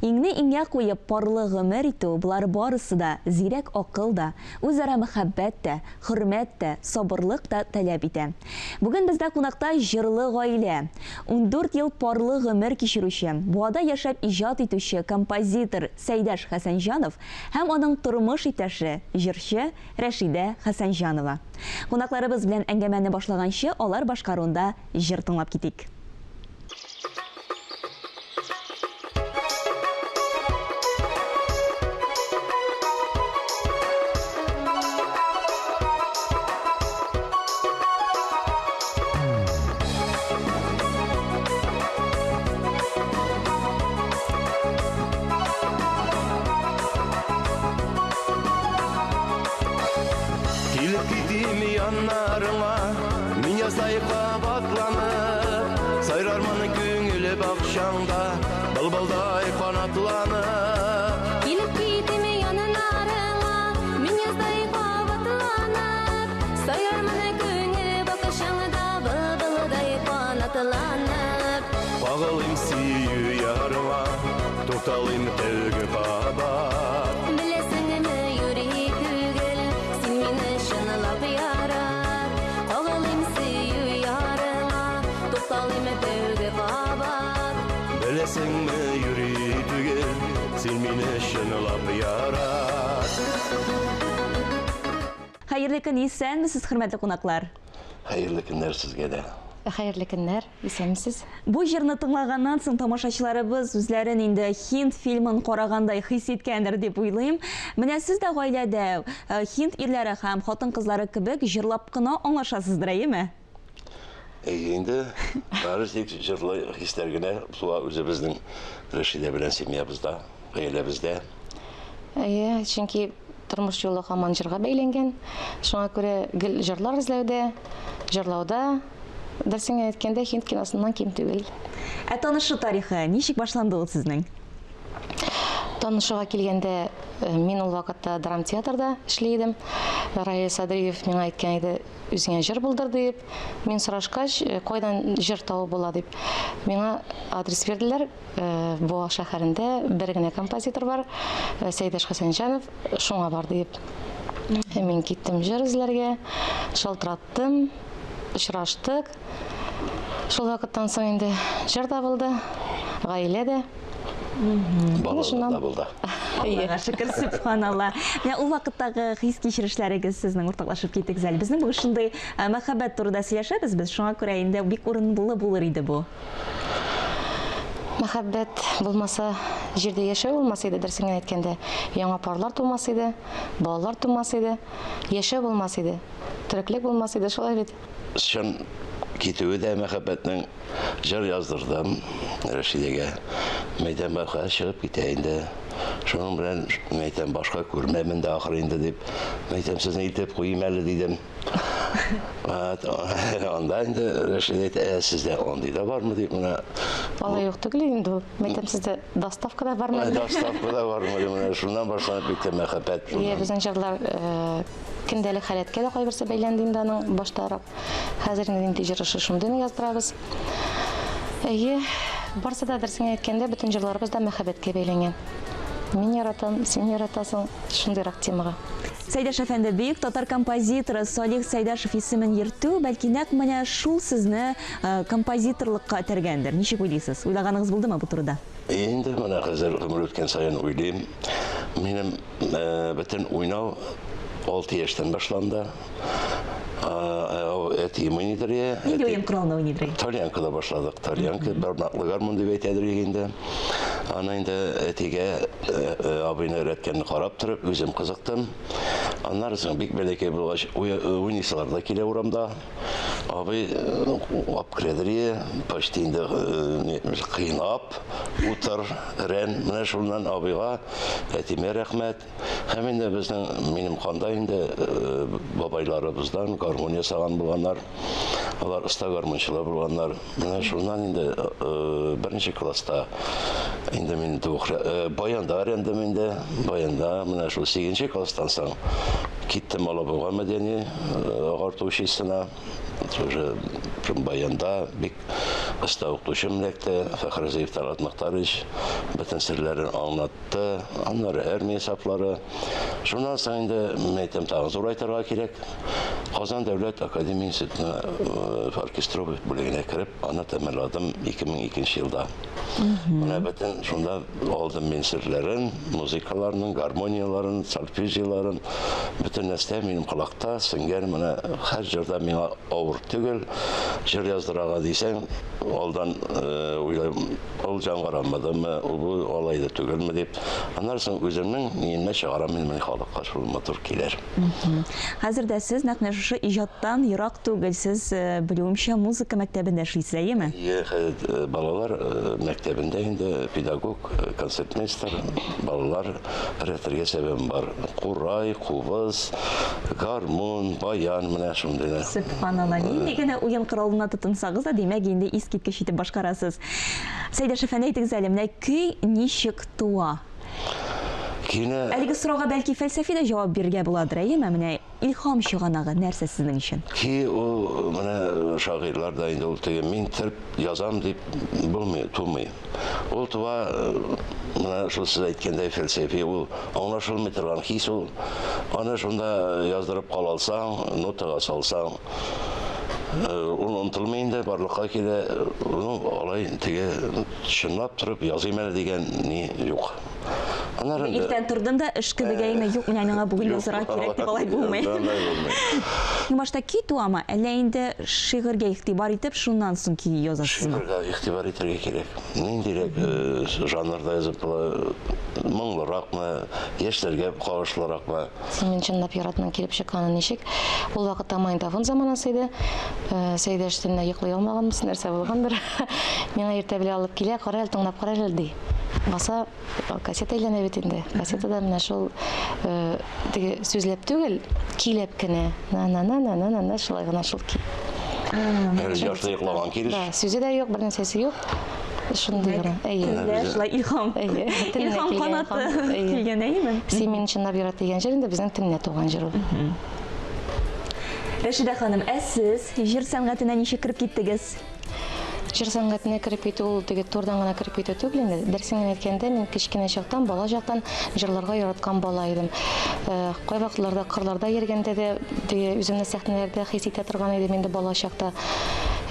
Иңне иңгә куеп парлы гомер итү, болар барысы да зирәк акыл да, үзара мәхәббәт тә, хөрмәт тә, сабырлык та таләп итә. Бүген бездә кунакта җырлы гаилә. 14 ел парлы гомер кичерүче, Буада яшәп иҗат итүче композитор Сәйдәш Хәсәнҗанов һәм аның тормыш иптәше, җырчы Рәшидә Хәсәнҗанова. Кунакларыбыз белән әңгәмәне башлаганчы, алар башкаруында җыр тыңлап китик. Килеп китим яннарыңа, мин яздай кабатланып, Сайрармын күңел бакчаңда, былбылдай канатланып. Килеп китим яннарыңа, мин яздай кабатланып, Сайрармын күңел бакчаңда, былбылдай канатланып. Кагылыйм сөю ярыңа, тукталыйм тәүге кабат. Беләсеңме, юри түгел, син мине чынлап ярат. Кагылыйм сөю ярыңа, тукталыйм тәүге кабат. Беләсеңме, юри түгел, син мине чынлап ярат. Хәерле көн, исәнмесез, хөрмәтле кунаклар! Хәерле көннәр сезгә дә. Хәерле көннәр, исәнмесез. Бу җырны тыңлаганнан соң тамашачыларыбыз үзләрен инде һинд фильмын карагандай хис иткәндер дип уйлыйм. Менә сез дә гаиләдә э, һинд ирләре һәм хатын-кызлары кебек җырлап кына аңлашасыздыр, әйеме? Әйе инде, бары тик җырлы хисләр генә туа үзебезнең Рәшидә белән семьябызда, гаиләбездә. Әйе, чөнки тормыш юлы һаман җырга бәйләнгән. Шуңа күрә гел җырлар эзләүдә, җырлауда, дөресен генә әйткәндә, һинд киносыннан ким түгел. Ә танышу тарихы ничек башланды ул сезнең? Танышуга килгәндә, э, мин ул вакытта драмтеатрда эшли идем. Раил Садриев миңа әйткән иде, үзеңә җыр булдыр диеп. Мин сорашкач, э, кайдан җыр табып була дип, миңа адрес бирделәр. Э, Буа шәһәрендә бер генә композитор бар, э, Сәйдәш Хәсәнҗанов, шуңа бар диеп. Мин киттем җыр эзләргә, шалтыраттым, очраштык. Шул вакыттан соң инде җыр да булды, гаилә дә. Балалар да булды. Аллага шөкер, сөбханалла. Менә ул вакыттагы хис-кичерешләрегез сезнең уртаклашып китегез әле. Безнең бүген шундый э, мәхәббәт турында сөйләшәбез без, шуңа күрә инде бик урынлы булыр иде бу. Мәхәббәт булмаса, җирдә яшәү булмас иде, дөресен генә әйткәндә. Яңа парлар тумас иде, балалар тумас иде, яшәү булмас иде, тереклек булмас иде, шулай бит? Чын китүе дә мәхәббәтнең җыр яздырдым Рәшидәгә. Мәйтәм, башка чыгып китә инде. Шуның белән мәйтәм, башка күрмәмен дә ахыр инде дип. Мәйтәм, сезне илтеп куйыйм әле дидем. Анда инде Рәшидә әйтә, ә сездә андый да бармы дип менә. Алай юк түгел инде ул. Мәйтәм, сездә доставка да бармы? Доставка да бармы дип менә шуннан башланып китте мәхәббәт. Иә, безнең җырлар э, көндәлек халәткә дә кайберсе бәйләнде инде аның баштарак. Хәзер инде нинди җыр ошый, шундыйны яздырабыз. Әйе, барсы да дөресен әйткәндә, бөтен җырларыбыз да мәхәббәткә бәйләнгән. Мин яратам, син яратасың, шундыйрак темага. Сәйдәш әфәнде, бөек татар композиторы Салих Сәйдәшев исемен йөртү, бәлки нәкъ менә шул сезне э, композиторлыкка этәргәндер. Ничек уйлыйсыз? Уйлаганыгыз булдымы бу турыда? Инде менә хәзер гомер үткән саен уйлыйм. Минем э, бөтен уйнау 6 яшьтән башланды. Әтием уйныйдыр я. Нинди уен коралында уйныйдыр? Тальянкада башладык. Тальянка, бармаклы гармун дип әйтәдер инде. Аны инде әтигә абыйны өйрәткәнне карап торып, үзем кызыктым. Аннары соң бик бәләкәй булгач, уйныйсылар да килә урамда. Абый алып керәдер я, почти инде кыйнап, утыр, рән. Менә шуннан абыйга, әтиемә рәхмәт. Һәм инде безнең, минем канда инде бабайларыбыздан гармун ясаган булганнар. Алар оста гармунчылар булганнар. Менә шуннан инде беренче класста инде мин двух баянда өйрәндем инде. Баянда менә шул 8 класстан соң киттем Алабуга мәдәни агарту училищесына. Уже баянда бик оста укытучым эләкте. Фәхрәзиев Талгат Мөхтарович бөтен серләрен аңлатты. Аннары армия сафлары. Шуннан соң инде мин әйтәм, тагын зурайтырга кирәк. Казан дәүләт академия институтына оркестровый бүлегенә кереп, аны тәмамладым 2002 елда. Менә бөтен шунда алдым мин серләрен, музыкаларның, гармонияләрен, сольфеджиоларын, бөтен нәрсә минем колакта сеңгән. Менә һәр җырда миңа авыр түгел. Җыр яздырырга дисәң, алдан уйлыйм, ул яңгырамадымы, ул бу алай да түгелме дип. Аннан соң үземнең ниемне чыгарам мин халыкка шул матур килер. Хәзер дә сез нәкъ менә шушы иҗаттан ерак түгел. Сез, белүемчә, музыка мәктәбендә эшлисез, әйеме? Әйе, хәзер балалар мәктәбендә инде педагог, концертмейстер, балалар өйрәтергә сәбәбем бар. Курай, кубыз, гармун, баян, менә шундыйлар. Сөбханалла, нинди генә уен коралына тотынсагыз да, димәк, инде искиткеч итеп башкарасыз. Сәйдәш әфәнде, әйтегез әле, менә көй ничек туа? Көйне... Әлеге сорауга бәлки фәлсәфи дә җавап бирергә буладыр, әйеме? Менә илһам чыганагы нәрсә сезнең өчен? Көй ул, менә шагыйрьләр дә инде ул теге мин терп язам дип булмый, тумый. Ул туа, менә шул сез әйткәндәй фәлсәфи, ул аңлашылмый торган хис ул. Аны шунда яздырып кала алсаң, нотага салсаң, ул онытылмый инде, барлыкка килә. Ну, алай теге чынлап торып языйм әле дигән ни юк. Аннары инде Иртән тордым да эш кебек әйме, юк, менә миңа бүген язырга кирәк дип алай булмый. Алай булмый. Иң башта көй туамы, әллә инде шигырьгә игътибар итеп, шуннан соң көй язасызмы? Шигырьгә игътибар итәргә кирәк. Ниндирәк жанрда язып була, моңлыракмы, яшьләргә кагышлыракмы? Син мине чынлап яратмаң килеп чыкканы ничек? Ул вакытта магнитофон заманасы иде. Сәйдәш төнлә йоклый алмаганбыз, нәрсә булгандыр. Миңа иртә белән алып килә, кара әле, тыңлап кара әле, ди. Баса, кассета әйләнә бит инде. Кассетада менә шул теге сүзләп түгел, көйләп кенә. На-на-на-на-на-на, шулай гына шул көй. Әле ярты йоклаган килеш. Да, сүзе дә юк, бер нәрсәсе юк. Шундый гына. Әйе. Төнлә шулай илһам. Әйе. Төнлә Илһам килгән канаты илһам. Әйе. килгән, әйеме? Син мине чынлап ярат дигән җыр инде безнең төнлә туган җыр ул. Рәшидә ханым, ә сез җыр сәнгатенә ничек кереп киттегез? Җыр сәнгатенә кереп китү ул теге турдан гына кереп китү түгел инде. Дөресен генә әйткәндә, мин кечкенә чактан, бала чактан җырларга яраткан бала идем. Кайвакытларда кырларда йөргәндә дә теге үземне сәхнәләрдә хис итә торган идем инде бала чакта.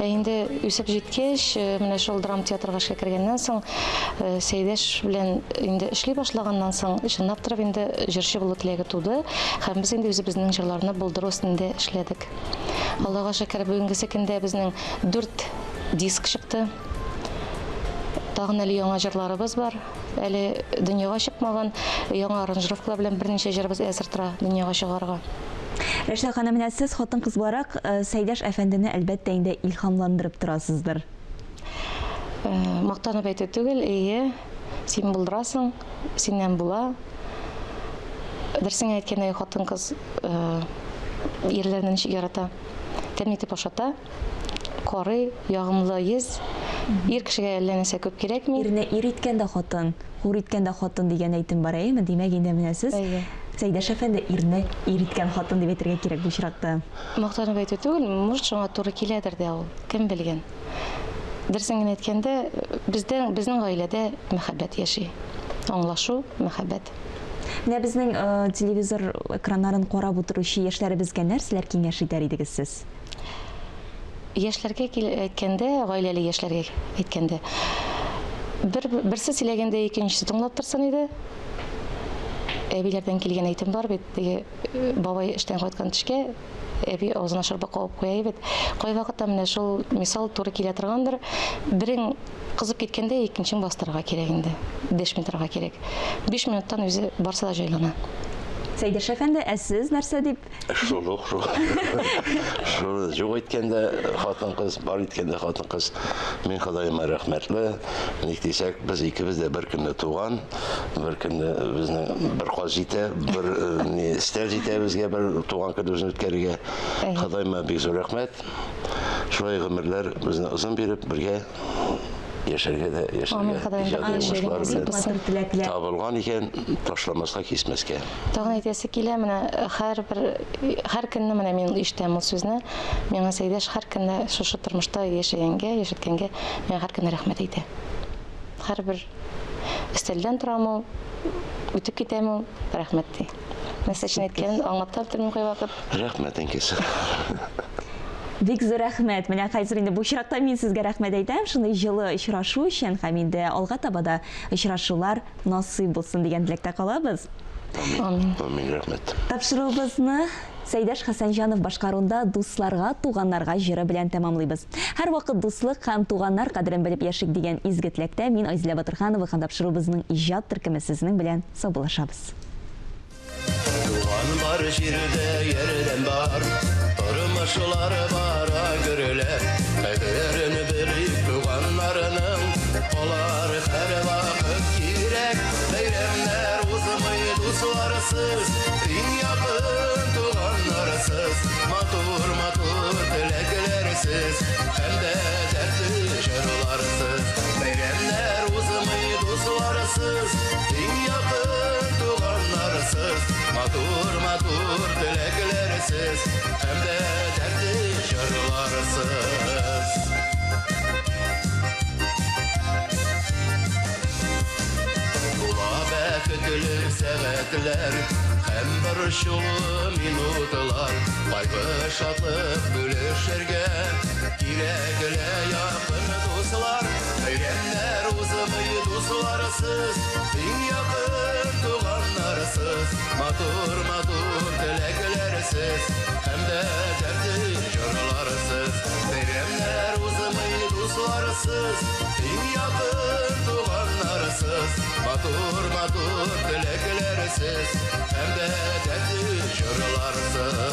Ә инде үсеп җиткәч, менә шул драма театрга эшкә кергәннән соң, Сәйдәш белән инде эшли башлаганнан соң, чынлап торып инде җырчы булу теләге туды һәм без инде үзебезнең җырларны булдыру өстендә эшләдек. Аллага шөкер, бүгенгесе көндә безнең 4 диск чыкты. Тагын әле яңа җырларыбыз бар. Әле дөньяга чыкмаган яңа аранжировкалар белән берничә җырыбыз әзер тора дөньяга чыгарга. Рәшидә ханым, менә сез хатын-кыз буларак Сәйдәш әфәндене әлбәттә инде илһамландырып торасыздыр. Мактанып әйтү түгел, әйе, син булдырасың, синнән була. Дөресен әйткәндә, хатын-кыз ирләрне ничек ярата, тәмле итеп ашата, карый, ягымлы йөз. Ир кешегә әллә нәрсә күп кирәкми. Ирне ир иткән дә хатын, хур иткән дә хатын дигән әйтем бар, әйеме? Димәк, инде менә сез Сәйдәш әфәнде ирне ир иткән хатын дип әйтергә кирәк бу очракта. Мактанып әйтү түгел, может, шуңа туры киләдер дә ул, кем белгән. Дөресен генә әйткәндә, бездә, безнең гаиләдә мәхәббәт яши. Аңлашу, мәхәббәт. Менә безнең телевизор экраннарын карап утыручы яшьләребезгә нәрсәләр киңәш итәр идегез сез? Яшьләргә әйткәндә, гаиләле яшьләргә әйткәндә, бер берсе сөйләгәндә икенчесе тыңлап торсын иде. Әбиләрдән килгән әйтем бар бит, теге бабай эштән кайткан төшкә әби авызына шырпы кабып куя бит. Кайвакытта менә шул мисал туры килә торгандыр. Берең кызып киткәндә икенчең бастырырга кирәк инде. Дәшми торырга кирәк. 5 минуттан үзе барсы да җайлана. Сәйдәш әфәнде, ә сез нәрсә дип? Шул ук, шул. Шул юк иткәндә хатын-кыз, бар иткәндә хатын-кыз. Мин Ходаема рәхмәтле. Ник дисәк, без икебез дә бер көнне туган, бер көнне безнең бер каз җитә, бер ни өстәл җитә безгә бер туган көнебезне үткәрергә. Ходаема бик зур рәхмәт. Шулай гомерләр безне озын биреп, бергә яшәргә дә яшәргә иҗади уңышлар белән табылган икән, ташламаска, кисмәскә. Тагын әйтәсе килә, менә һәрбер һәр көнне менә мин ишетәм ул сүзне. Миңа Сәйдәш һәр көнне шушы тормышта яшәгәнгә, яшәткәнгә миңа һәр көнне рәхмәт әйтә. Һәрбер өстәлдән торам ул, үтеп китәм ул, рәхмәт ди. Нәрсә өчен әйткәнен аңлап та бетермим кайвакыт. Рәхмәт, әнкәсе. Бик зур рәхмәт. Менә хәзер инде бу очракта мин сезгә рәхмәт әйтәм, шундый җылы очрашу өчен һәм инде алга таба да очрашулар насыйп булсын дигән теләктә калабыз. Амин. Амин, рәхмәт. Тапшыруыбызны Сәйдәш Хәсәнҗанов башкаруында Дусларга, туганнарга җыры белән тәмамлыйбыз. Һәрвакыт дуслык һәм туганнар кадерен белеп яшик дигән изге теләктә мин Айзилә Батырханова һәм тапшыруыбызның иҗат төркеме сезнең белән саубуллашабыз. Туган бар җирдә ярдәм бар, тормышлар бара гөрләп, кадерен белик туганнарның, алар һәрвакыт кирәк, бәйрәмнәр узмый дусларсыз, иң якын туганнарсыз, матур-матур теләкләрсез, һәм дә дәртле җырларсыз, бәйрәмнәр узмый дусларсыз, иң якын туганнарсыз, матур-матур теләкләрсез, һәм дә дәртле җырларсыз. Була бәхетле сәгатьләр һәм борчулы минутлар, кайгы шатлык бүлешергә кирәкле якын дуслар, бәйрәмнәр узмый дусларсыз, иң якын туганнарсыз, матур-матур теләкләрсез, һәм дә дәртле җырларсыз, бәйрәмнәр узмый дусларсыз, иң якын туганнарсыз, матур-матур теләкләрсез, һәм дә дәртле җырларсыз.